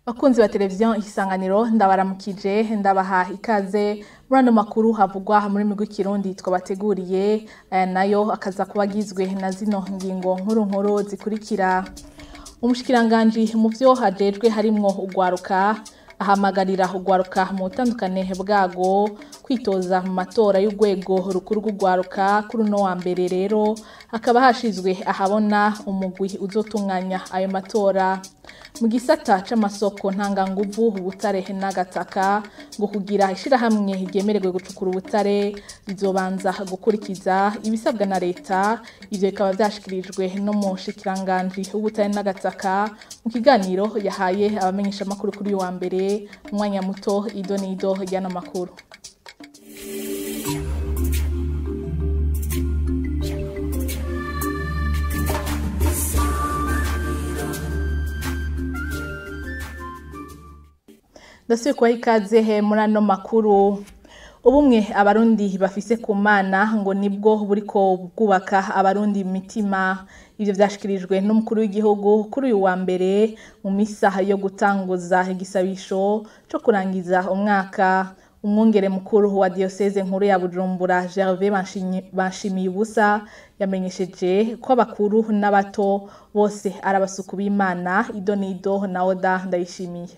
Bakunzi ba televiziyo Isanganiro, ndabaramukije, ndabaha ikaze muri ano makuru havugwa muri migwi Kirundi twabateguriye. Aya nayo akaza kubagizwe na zino ngingo nkuru nkuru zikurikira: Umushikiranganji mu vyo hajejwe harimwo ugwaruka ahamagarira ugwaruka mu butandukane bwago kwitoza mu matora y'urwego rukuru rw'ugwaruka. Kuri uno wa mbere rero hakaba hashizwe ahabona umugwi uzotunganya ayo matora. Mu gisata c'amasoko ntanganguvu, ubutare n'agataka, ngo kugira ishirahamwe ryemererwe gucukura ubutare rizobanza gukurikiza ibisabwa na leta. Ivyo bikaba vyashikirijwe n'umushikiranganji w'ubutare n'agataka mu kiganiro yahaye abamenyeshamakuru kuri uyu wa mbere. Umwanya muto, ido n'ido ry'ano makuru. Ndasubiye kubaha ikaze muri ano makuru. Ubumwe Abarundi bafise ku Mana ngo nibwo buriko bwubaka Abarundi imitima. Ivyo vyashikirijwe n'umukuru w'igihugu kuri uyu wa mbere mu misa yo gutanguza igisabisho co kurangiza umwaka. Umwungere mukuru wa diocese nkuru ya Bujumbura, Gervais Banshimiyubusa, yamenyesheje ko abakuru n'abato bose ari abasuku b'Imana. Ido nido na Oda Ndayishimiye.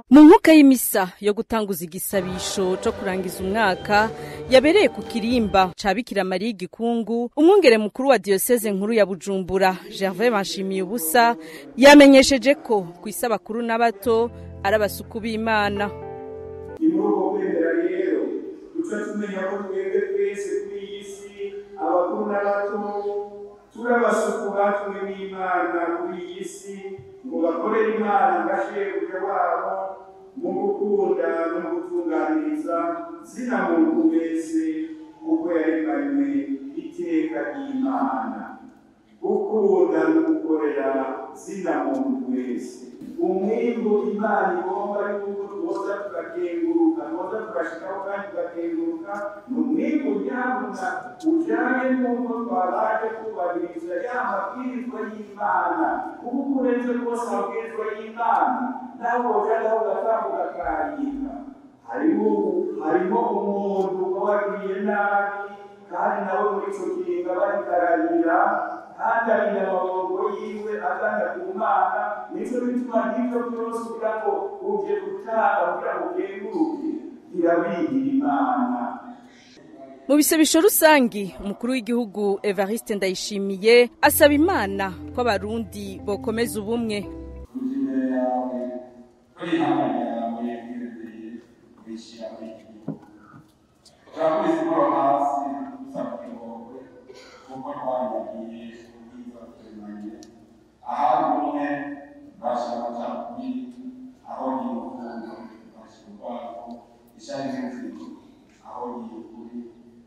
Mu nkuka y'imisa yo gutanguza igisabisho co kurangiza umwaka yabereye ku kirimba ca Bikira Mariya Igikungu, umwungere mukuru wa diocese nkuru ya Bujumbura, Gervais Banshimiyubusa, yamenyesheje ko kw'isi abakuru n'abato ari abasuku b'Imana. Ni muri uko kwemera rero duca tumenya ko twebwe twese kuri iyi si, abakuru n'abato, turi abasuku batumwe n'Imana kuri iyi si ngo bakorere Imana nka shebuja wabo mu gukunda no mu gutunganiriza zina muntu wese uko yaremanywe iteka ry'Imana. Gukunda no gukorera zina muntu wese, umwimbu Imana igomba yuko twoza tugakenguruka, twoza tugashikaho kandi tugakenguruka, ni umwimbu nyabuna ujanye n'uko twabaje kubahiriza ya mabwirizwa y'Imana. Kuko uko urenze kose amabwirizwa y'Imana, nawe woja naho ugatambuka akarika, harimo umuntu uba wagiriye nabi, kandi nawe muri ico kiringo barikararira kandi arinda amaboko yiwe agana ku Mana. Nico bituma n'ivyo vyose kugira ngo uje gutanga kugira ngo ukenguruke birabigira Imana. Mu bisabisho rusangi, umukuru w'igihugu Evariste Ndayishimiye asaba Imana ko Abarundi bokomeza ubumwe. Tuje imbere yawe turi yawe twizeye kwishyira muri iki gihugu. Turakubise inkoro hasi dusaba ikigongwe kuko twabibagiye ubwiza turemanye. Ahari ubumwe bashira amacakubiri, aho ni urukundo bashira urwango, ishyari n'inzigo, aho ni ukuri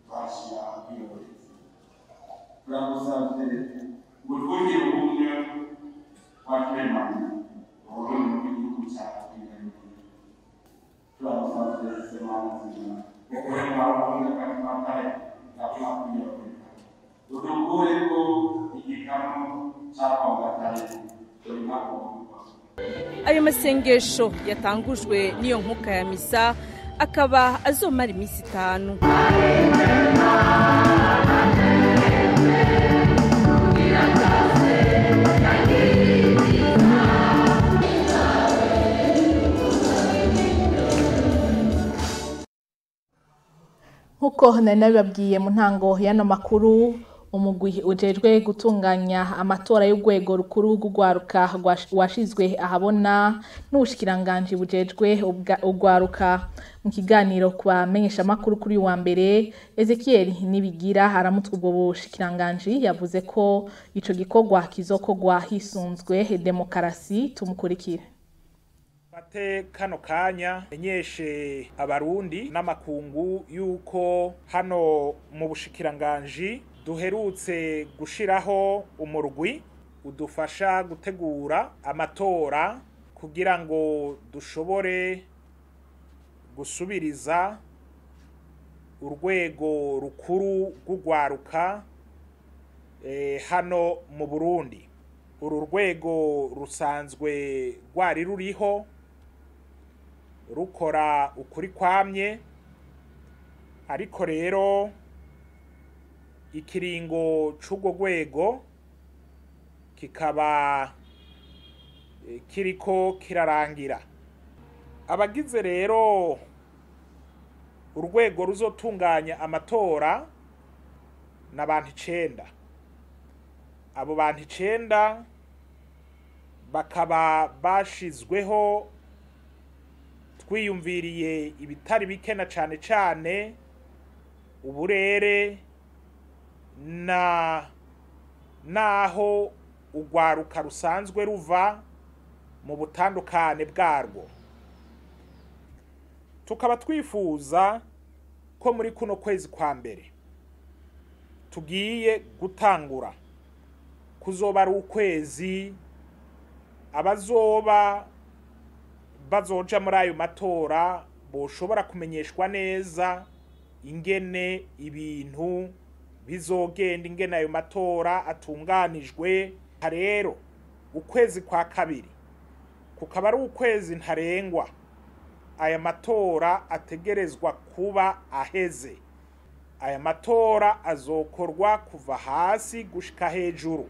twashyira ubwiyorezi. Turagusabye ngo twongere ubumwe waturemanye, Uburundi bw'igihugu cyacu twigaruriye. Turagusabye Semana nzima, ukure mu maboko y'amatare gatuma twiyoreka, udukureko igikanu c'akongatare turi ntagondwa. Ayo masengesho yatangujwe n'iyo nkuka ya misa akaba azomara iminsi 5. Nkuko nari nabibabwiye mu ntango y'ano makuru, umugwi ujejwe gutunganya amatora y'urwego rukuru rw'ugwaruka washizwe ahabona n'ubushikiranganji bujejwe ugwaruka. Mu kiganiro ku bamenyeshamakuru kuri uyu wa mbere, Ezekiel Nibigira aramutwe ubwo bushikiranganji yavuze ko ico gikorwa kizokorwa hisunzwe demokarasi. Tumukurikire. Fate kano kanya menyeshe Abarundi n'amakungu yuko hano mu bushikiranganji duherutse gushiraho umurwi udufasha gutegura amatora kugira ngo dushobore gusubiriza Urwego rukuru rw'urwaruka hano mu Burundi. Uru rwego rusanzwe rwari ruriho rukora ukuri kwamye, ariko rero ikiringo c'urwo rwego kikaba kiriko kirarangira. Abagize rero urwego ruzotunganya amatora n'abantu 9. Abo bantu 9 bakaba bashizweho twiyumviriye ibitari bike na cane cane uburere na naho urwaruka rusanzwe ruva mu butandukane bwarwo. Tukaba twifuza ko muri kuno kwezi kwa mbere tugiye gutangura kuzoba ari ukwezi abazoba bazoja muri ayo matora boshobora kumenyeshwa neza ingene ibintu bizogenda, ingene ayo matora atunganijwe. Rero ukwezi kwa kabiri kukaba ari ukwezi ntarengwa aya matora ategerezwa kuba aheze. Aya matora azokorwa kuva hasi gushika hejuru.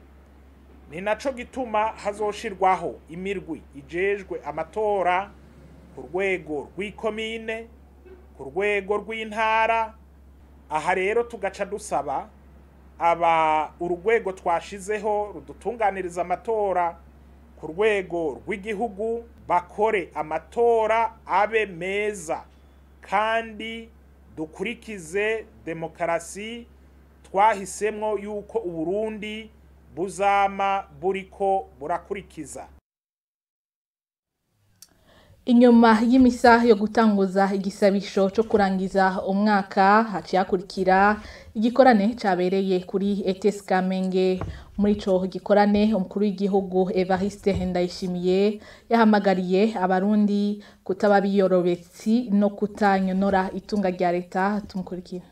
Ni naco gituma hazoshirwaho imirwi ijejwe amatora ku rwego rw'ikomine, ku rwego rw'intara. Aha rero tugaca dusaba aba urwego twashizeho rudutunganiriza amatora ku rwego rw'igihugu bakore amatora abe meza kandi dukurikize demokarasi twahisemwo yuko Uburundi buzama buriko burakurikiza. Inyuma y'imisa yo gutanguza igisabisho cyo kurangiza umwaka haciye hakurikira igikorane cabereye kuri ETS Kamenge. Muri ico gikorane umukuru w'igihugu Evariste Ndayishimiye yahamagariye abarundi kutaba biyorobetsi no kutanyonora itunga rya leta. Tumukurikira.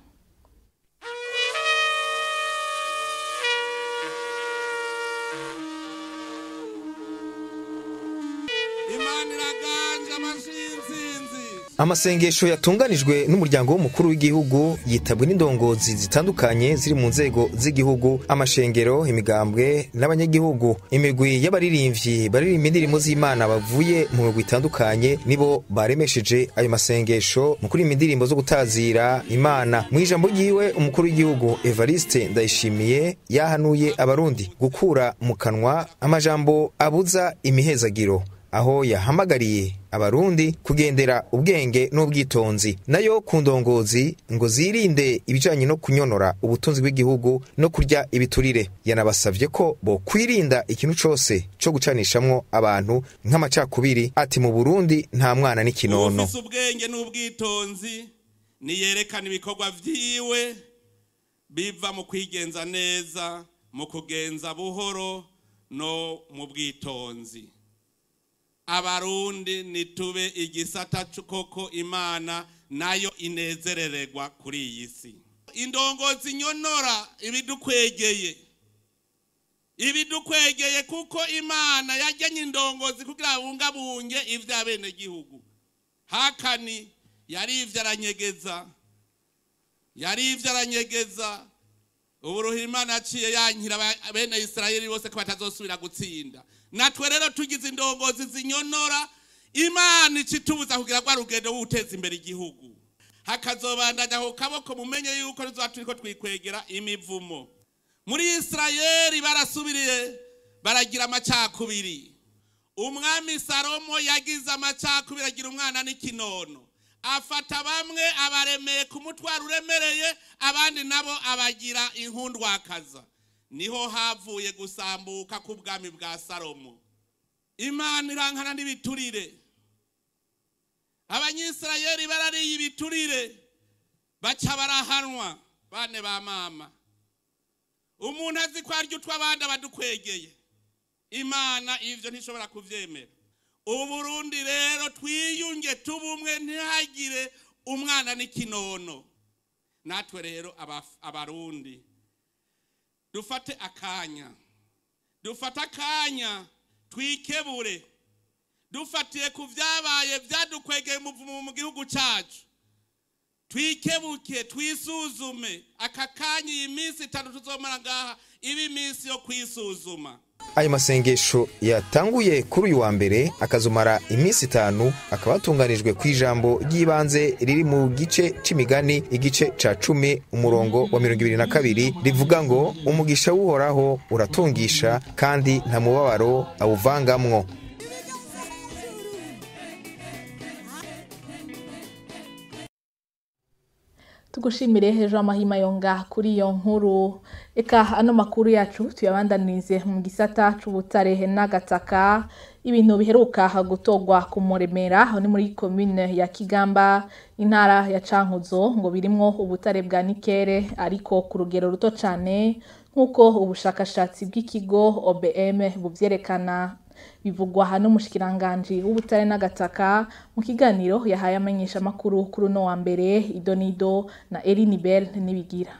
Amasengesho yatunganijwe n'umuryango w'umukuru w'igihugu yitabwe n'indongozi zitandukanye ziri mu nzego z'igihugu, amashengero, imigambwe n'abanyagihugu. Imigwi y'abaririmbyi baririmba indirimbo z'Imana bavuye mu migwi itandukanye nibo baremesheje ayo masengesho mu kuririmba indirimbo zo gutazira Imana. Mu ijambo ryiwe umukuru w'igihugu Evariste Ndayishimiye yahanuye abarundi gukura mu kanwa amajambo abuza imihezagiro, aho yahamagariye abarundi kugendera ubwenge n'ubwitonzi, nayo ku ndongozi ngo zirinde ibijanye no kunyonora ubutunzi bw'igihugu no kurya ibiturire. Yanabasavye ko bo kwirinda ikintu cose co gucanishamwo abantu nk'amacakubiri, ati mu Burundi nta mwana n'ikinono. Ufise ubwenge n'ubwitonzi niyerekana ibikorwa vyiwe biva mu kwigenza neza, mu kugenza buhoro no mu bwitonzi. Abarundi nitube igisata koko Imana nayo inezerererwa kuri iyi si. Indongozi nyonora ibidukwegeye, ibidukwegeye kuko Imana yajyanye indongozi kugira bungabunge ivy'abene gihugu. Hakani yarivye aranyegeza, yarivye aranyegeza. Uburuhi Imana aciye yankira bene Israeli bose ko batazosubira gutsinda. Natwe rero tugize indongozi zinyonora, Imana icitubuza kugira rwa rugendo wuteza imbere igihugu. Hakazobandanya aho kaboko mumenye yuko tuzoba turiko twikwegera imivumo. Muri Israeli barasubiriye baragira amacakubiri. Umwami Salomo yagize amacakubiri agira umwana n'ikinono. Afata bamwe abaremeye kumutwara uremereye, abandi nabo abagira inkundwakaza. Niho havuye gusambuka k'ubwami bwa Salomo. Imana irankana n'ibiturire. Abanyisirayeli barariye ibiturire baca barahanwa. Bane ba mama, umuntu azi ko arya utwo abandi abadukwegeye, Imana ivyo ntishobora kuvyemera. Uburundi rero twiyunge tubumwe, ntihagire umwana n'ikinono. Natwe rero abarundi dufate akanya, dufate akanya twikebure, dufatiye ku vyabaye vyadukwegeye umuvumo mu gihugu cacu. Twikebuke, twisuzume. Aka kanya, iyi minsi 3 tuzomara ngaha, iba iminsi yo kwisuzuma. Ayo masengesho yatanguye kuri uyu wa mbere akazomara iminsi 5, akaba atunganijwe ku ijambo ry'ibanze riri mu gice c'imigani igice ca 10 umurongo wa 22 rivuga ngo umugisha w'Uhoraho uratungisha kandi nta mubabaro awuvangamwo. Tugushimire hejuru amahima yonga kuri iyo nkuru. Eka ano makuru yacu tuyabandanirize mu gisata c'ubutare n'agataka. Ibintu biheruka gutogwa ku Muremera, aho ni muri commune ya Kigamba, intara ya Cankuzo, ngo birimwo ubutare bwa nikere ariko ku rugero ruto cane, nk'uko ubushakashatsi bw'ikigo OBM buvyerekana. Bivugwa hano umushikiranganji w'ubutare n'agataka mu kiganiro yahaye amenyesha makuru kuri uno wa mbere. Idonido na Elinibel Nibigira.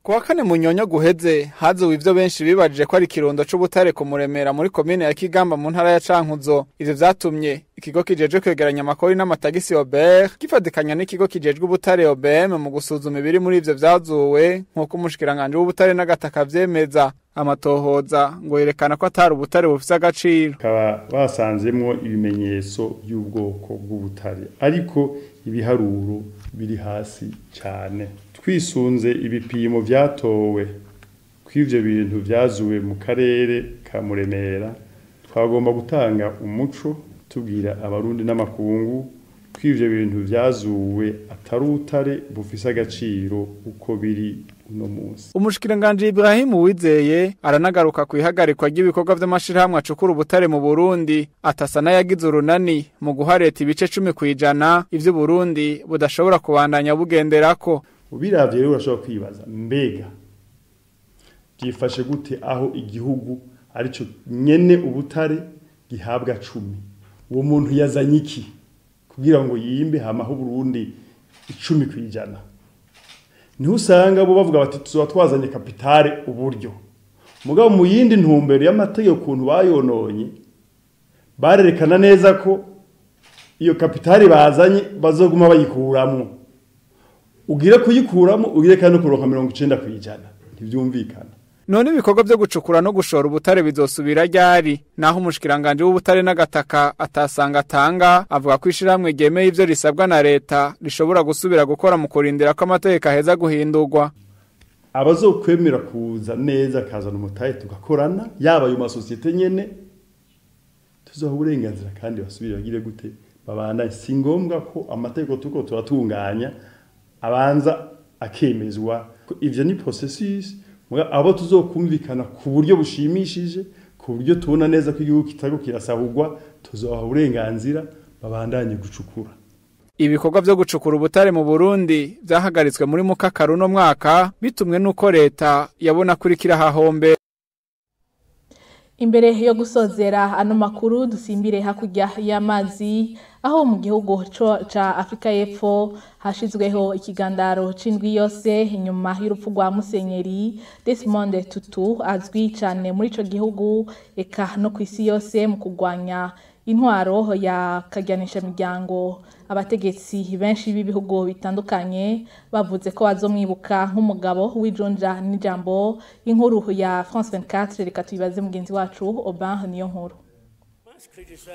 Kuwa kane Munyonyo guheze hazuwe ivyo benshi bibajije ko ari ikirundo c'ubutare ku Muremera muri komine ya Kigamba mu ntara ya Cankuzo. Ivyo vyatumye ikigo kijejwe kwegeranya amakori n'amatagisi OBR gifadikanya n'ikigo kijejwe ubutare OBM mu gusuzuma ibiri muri ivyo vyazuwe, nk'uko umushikiranganji w'ubutare n'agataka vyemeza. Amatohoza ngo yerekana ko atari ubutare bufise agaciro. Bakaba basanzemwo ibimenyetso by'ubwoko bw'ubutare, ariko ibiharuro biri hasi cyane. Twisunze ibipimo vyatowe kw'ivyo bintu vyazuwe mu karere ka Muremera, twagomba gutanga umuco tubwira abarundi n'amakungu kw'ivyo bintu vyazuwe atari ubutare bufise agaciro uko biri uno munsi. Umushikiranganji Ibrahim Uwizeye aranagaruka ku ihagarikwa ry'ibikorwa vy'amashirahamwe acukura ubutare mu Burundi, atasa n'ayagize urunani mu guha leta ibice 10% ivyo Burundi budashobora kubandanya bugenderako. Ubiravye rero urashobora kwibaza, mbega byifashe gute aho igihugu arico nyene ubutare gihabwa 10? Uwo muntu yazanye iki kugira ngo yimbe hamaho Burundi 10%? Niho usanga bo bavuga bati tuzoba twazanye kapitale uburyo, mugabo mu yindi ntumbero y'amategeko ukuntu bayononye barerekana neza ko iyo kapitale bazanye bazoguma bayikuramwo, ugire kuyikuramo ugire kandi kuronka 90%. Ntivyumvikana. None ibikorwa vyo gucukura no gushora ubutare bizosubira ryari? Naho umushikiranganje w'ubutare n'agataka atasanga atanga, avuga ko ishirahamwe ryemeye ivyo risabwa na leta rishobora gusubira gukora mu kurindira ko amategeko aheza guhindurwa. Abazokwemera kuza neza kazana umutahe tugakorana, yaba ayo masosiyete nyene tuzoha uburenganzira kandi basubire bagire gute babandanye. Si ngombwa ko amategeko tuko turatunganya abanza akemezwa, ivyo ni processus. Abo tuzokumvikana ku buryo bushimishije, ku buryo tubona neza ko igihugu kitako kirasahurwa, tuzoha uburenganzira babandanye gucukura. Ibikorwa vyo gucukura ubutare mu Burundi vyahagaritswe muri mukakaru no mwaka, bitumwe nuko leta yabona kuri kirahahombe. Imbere yo gusozera ano makuru dusimbire hakurya y'amazi, aho mu gihugu ca Afrika y'Epfo hashizweho ikigandaro c'indwi yose inyuma y'urupfu rwa Musenyeri Desmond Tutu, azwi cane muri ico gihugu eka no kw'isi yose mu kugwanya intwaro ya kajyanisha miryango. Abategetsi benshi b'ibihugu bitandukanye bavuze ko bazomwibuka nk'umugabo w'ijunja n'ijambo. Inkuru ya France 24, reka tuyibaze mugenzi wacu Aubin niyo nkuru.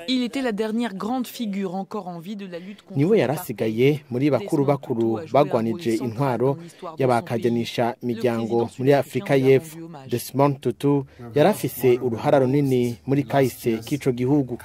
Il était la dernière grande figure encore en vie de la lutte contre niwe yarasigaye muri bakuru bakuru bagwanije intwaro y'abakajanisha miryango muri Afrika y'Epfo. Desmond Tutu yarafise uruhara runini muri kahise k'ico gihugu.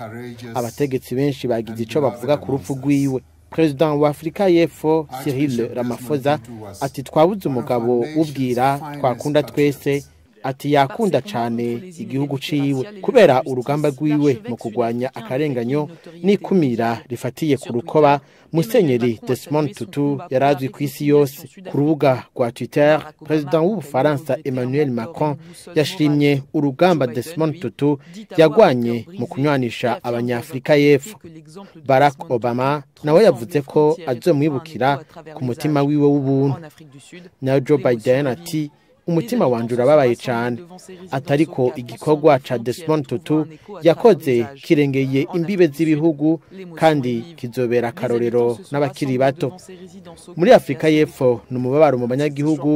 Abategetsi benshi bagize ico bavuga ku rupfu rwiwe. President wa Afrika y'Epfo Cyril Ramaphosa ati twabuze umugabo ubwira twakunda twese, Ati yakunda cane igihugu ciwe kubera urugamba rwiwe mu kurwanya akarenganyo n'ikumira rifatiye ku rukoba. Musenyeri Desmond Tutu yarazwi ku isi yose. Ku rubuga rwa Twitter, Perezida w'Ubufaransa Emmanuel Macron yashimye urugamba Desmond Tutu yagwanye mu kunywanisha Abanyafrika y'Epfo. Barack Obama nawe yavuze ko azomwibukira ku mutima wiwe w'ubuntu. Na Joe Biden ati: "Umutima wanje urababaye cyane," atariko igikorwa ca Desmond Tutu yakoze kirengeye imbibe z'ibihugu kandi kizobera akarorero n'abakiri bato. Muri Afrika y'Epfo ni umubabaro mu banyagihugu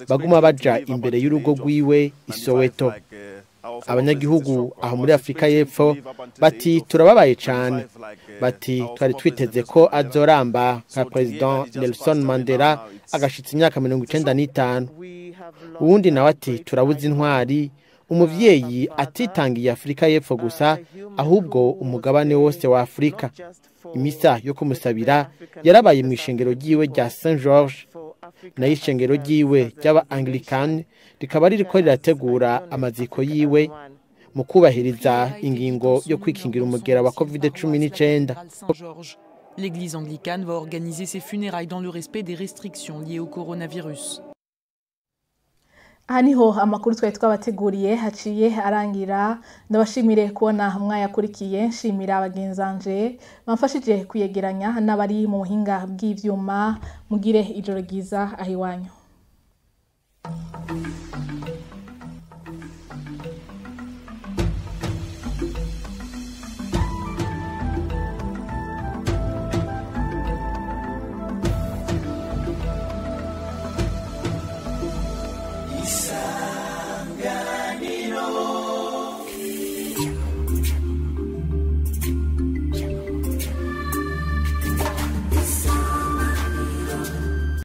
baguma baja imbere y'urugo rwiwe i Soweto. Abanyagihugu aho muri Afrika y'Epfo bati: "Turababaye cyane." Bati: "Twari twiteze ko azoramba nka President Nelson Mandela, agashitsa imyaka 95." Uwundi nawe ati: "Turabuze intwari, umuvyeyi atitangiye Afrika y'Epfo gusa, ahubwo umugabane wose wa Afrika." Imisa yo kumusabira yarabaye mu ishengero ryiwe rya Saint George, nayo ishengero ryiwe ry'aba Anglican rikaba ririko rirategura amaziko yiwe mu kubahiriza ingingo yo kwikingira umugera wa COVID-19. L'église anglicane va organiser ses funérailles dans le respect des restrictions liées au coronavirus. Aha niho amakuru twari twabateguriye haciye arangira. Ndabashimire kubona mwayakurikiye, nshimira abagenzanje bamfashije kuyegeranya n'abari mu buhinga bw'ivyuma. Mugire ijoro ryiza aho iwanyu.